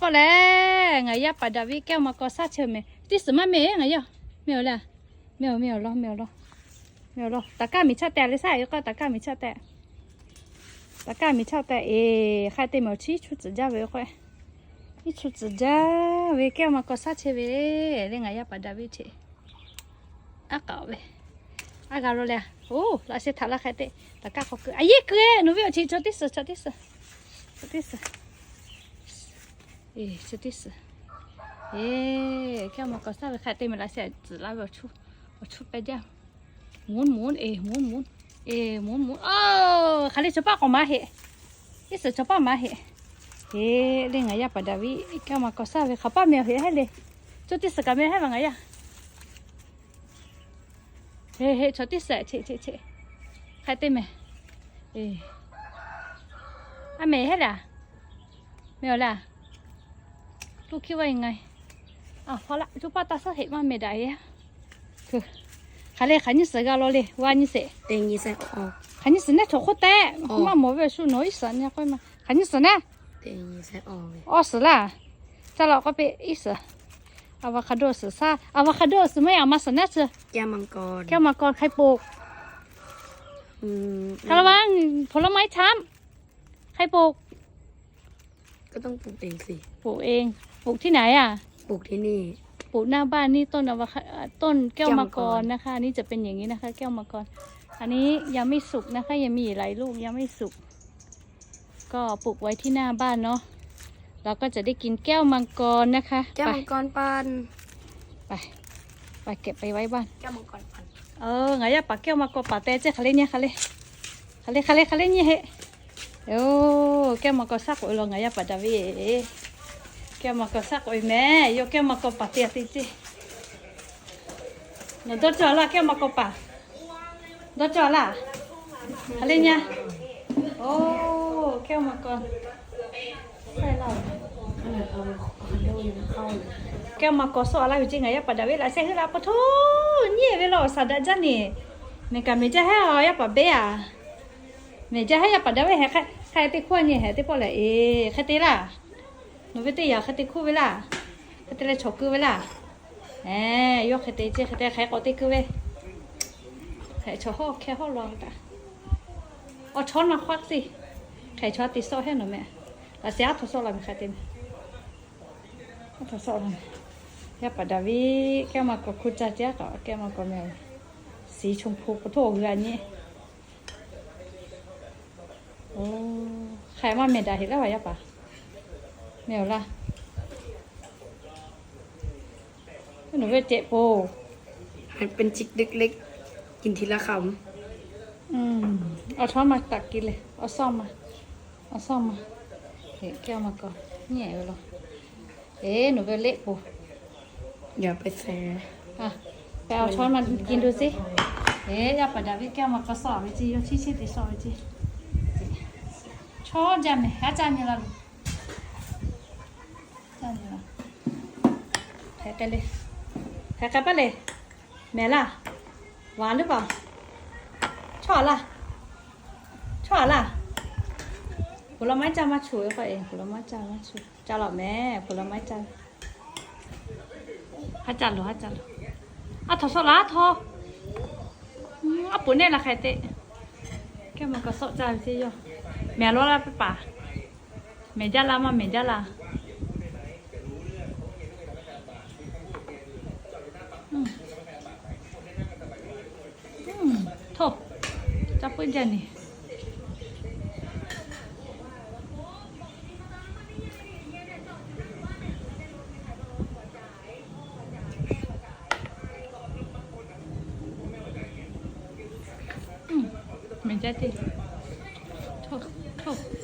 K'oˆ leh, ngaˬ yaˇ paˍ Daˍviˆ แก้วมังกร saˉ chehˇ meh. Tiˇ suhˍ maˇ meh, ngaˬ yaˇ. Meh-oˬ le. Meh-oˬ, meh-oˬ law, meh-oˬ law. Meh-oˬ law. Taˍ kaˇ miˬ chaˇ tehꞈ le saˉ, yawˇ k'o taˍ kaˇ miˬ chaˇ tehꞈ. Taˍ kaˇ miˬ chaˇ tehꞈ. Eˬ, hk'a te meh awˬ chi iˉ chu tcuhˍ jaˇ ve k'o. Iˉ chu tcuhˍ jaˇ ve แก้วมังกร saˉ chehˇ ve le, ngaˬ yaˇ paˍ Daˍviˆ cheꞈ. Aˉ k'aoˍ ve. Aˉ g'a lo le. Oˬ, laꞈ sheh htaꞈ laˇ hk'a te. Taˍ kaˇ hk'aw keu. A yehˇ keu-e, nawˬ ve awˬ chi chaw tiˇ suhˍ, chaw tiˇ suhˍ. Chaw tiˇ suhˍ. Eˬ, chaw tiˇ suhˍ. Eˬ, แก้วมังกร saˉ ve hk'a te meh laꞈ sheh tcuhˍ laˇ ve awˬ chu, awˬ chu pehˇ jaˇ. Mvuhˇ mvuhˇ, eˬ, mvuhˇ mvuhˇ. Eˬ, mvuhˇ mvuhˇ. Oˬ, hk'aˬ le chaw paˆ k'awꞈ maˍ heꞈ. Iˉ suhˍ chaw paˆ maˍ heꞈ. Eˬ, le ngaˬ yaˇ paˍ Daˍviˆ แก้วมังกร saˉ ve hk'aˬ paˆ meh awˬ heꞈ heˆ le. Chaw tiˇ suhˍ kaꞈ meh heˆ ve ngaˬ yaˇ. Heˆ heˆ, chaw tiˇ suhˍ cheꞈ cheꞈ cheꞈ. Hk'a te meh. Eˬ, a meh heˆ le. Meh awˬ le. Tuˇ hkiˇ vaˇ e ngaˬ. Aˬ, hpaw laˇ, coˇ paˆ taˇ suhˉ heˆ maˇ meh daꞈ e. Hk'aˬ le, hk'aˬ nyiˇ suhˍ g'a law le, g'a nyiˇ suhˍ. Hk'aˬ nyiˇ suhˍ nehˉ chaw hk'oˆ tehꞈ maˇ mawˬ ve shu nawˬ iˉ suhˍ nyi k'oˆ ma. Hk'aˬ nyiˇ suhˍ nehˉ. Awˬ suhˍ laˇ. Caˇ law k'oˆ piˇ iˉ suhˍ. Avocado suhˍ saˉ, avocado suhˍ maˇ yaꞈ ma suhˍ nehˉ chi. แก้วมังกร hk'ai poˬ. Hk'aˬ lo va, ผลไม้ chaˇ. Hk'ai poˬ. ก็ต้องปลูกเองสิ ปลูกเอง ปลูกที่ไหนอ่ะ ปลูกที่นี่ ปลูกหน้าบ้านนี่ ต้นอะโวคา ต้นแก้วมังกรนะคะ อันนี้จะเป็นอย่างนี้นะคะ แก้วมังกร อันนี้ยังไม่สุกนะคะ ยังมีอีกหลายลูกยังไม่สุก ก็ปลูกไว้ที่หน้าบ้านเนาะ เราก็จะได้กินแก้วมังกรนะคะ แก้วมังกรปั่น ไป ไป ไปเก็บไปไว้บ้าน แก้วมังกรปั่น เออ ngaˬ yaˇ paˍ แก้วมังกร paˍ te ceˇ hk'aˬ le nyi hk'aˬ le, hk'aˬ le hk'aˬ le hk'aˬ le nyi heˆ. Oˬ, แก้วมังกร saˉ k'oꞈ e law ngaˬ yaˇ paˍ Daˍviˆ. แก้วมังกร saˉ k'oꞈ e meh, yawˇ แก้วมังกร paˍ te te ceˇ. Nawˬ dawˇ cawˇ laˇ แก้วมังกร paˍ. Dawˇ cawˇ laˇ. Hk'aˬ le nyi. Oˬ, แก้วมังกร saˉ laˇ. แก้วมังกร sawˆ laˇ ve ceˇ ngaˬ yaˇ paˍ Daˍviˆ laꞈ sheh heuˆ la pa hto nyi ve law awˬ shaˍ daꞈ jaˇ neˬ. Mehˬ kaꞈ mehˬ jaˇ heˆ, yaˇ paˍ Beˉ a. Mehˬ jaˇ heˆ, yaˇ paˍ Daˍviˆ hk'e te hkuˇ nyi heˆ teˇ pawˆ lehˬ, eˬ, hk'e te laˇ. Nawˬ ve teˇ yanˇ hk'e te hkuˇ ve laˇ. Hk'e te leh chaw keu ve laˇ. Eˬ, yawˇ hk'e te ceˇ, hk'e te hk'e k'awꞈ te keu ve. Hk'e chaw hawˇ hkeh hawˇ law taꞈ. Awˬ chawˇ naˬ hk'aˇ teˇ. Hk'e chaw te sawˆ heˆ nawˬ meh. Laꞈ sheh aˉ htoꞈ sawˆ la ve hk'a te meh. Aˉ htoꞈ sawˆ la meh. Yaˇ paˍ Daˍviˆ แก้วมังกร hkuˇ caˇ ceˇ kaꞈ แก้วมังกร meh. สีชมพู pa hto g'a nyi. Oˬ, hk'aˬ maˇ meh daꞈ heˆ laˇ ve yaˇ paˍ. Meh awˬ laˇ. Nawˬ ve ceꞈ poˬ. หั่นเป็นชิ้นเล็กๆ กินทีละคำ Awˬ chawˇ ma taꞈ ki le, awˬ sawˇ ma, awˬ sawˇ ma. แก้วมังกร nyi ve law. Eˬ, nawˬ ve leˆ poˬ. อย่าไปแซะ Hpehꞈ, awˬ chawˇ ma กินดูสิ. Eˬ, yaˇ paˍ Daˍviˆ แก้วมังกร sawˆ ve ceˇ, yawˇ chiˇ chiˇ te sawˆ ve ceˇ. Chaw jaˇ meh, haˉ caˇ nyi la loˬ. Hk'e k'ai le. Hk'e k'ai paˇ le. Mehˬ laˇ. Wa leuˉ paˍ. Chawˇ laˇ. Chawˇ laˇ. ผลไม้ caˇ maˇ chu ve k'o, ผลไม้ caˇ maˇ chu. Caˇ law meh, ผลไม้ caˇ. Haˉ caˇ loˬ, haˉ caˇ loˬ. Aˉ htoꞈ sawˆ laˇ, aˉ htoꞈ. Aˉ poꞈ nehˆ la hk'e te. แก้วมังกร sawˆ caˇ ve ceˇ yawˇ. Mehˬ law laˇ paˍ. Mehˬ jaˇ laˇ, maˇ mehˬ jaˇ laˇ. Htoˇ, caˇ puiˉ jaˇ neˬ. Mehˬ jaˇ ceˇ. Htoˇ, htoˇ.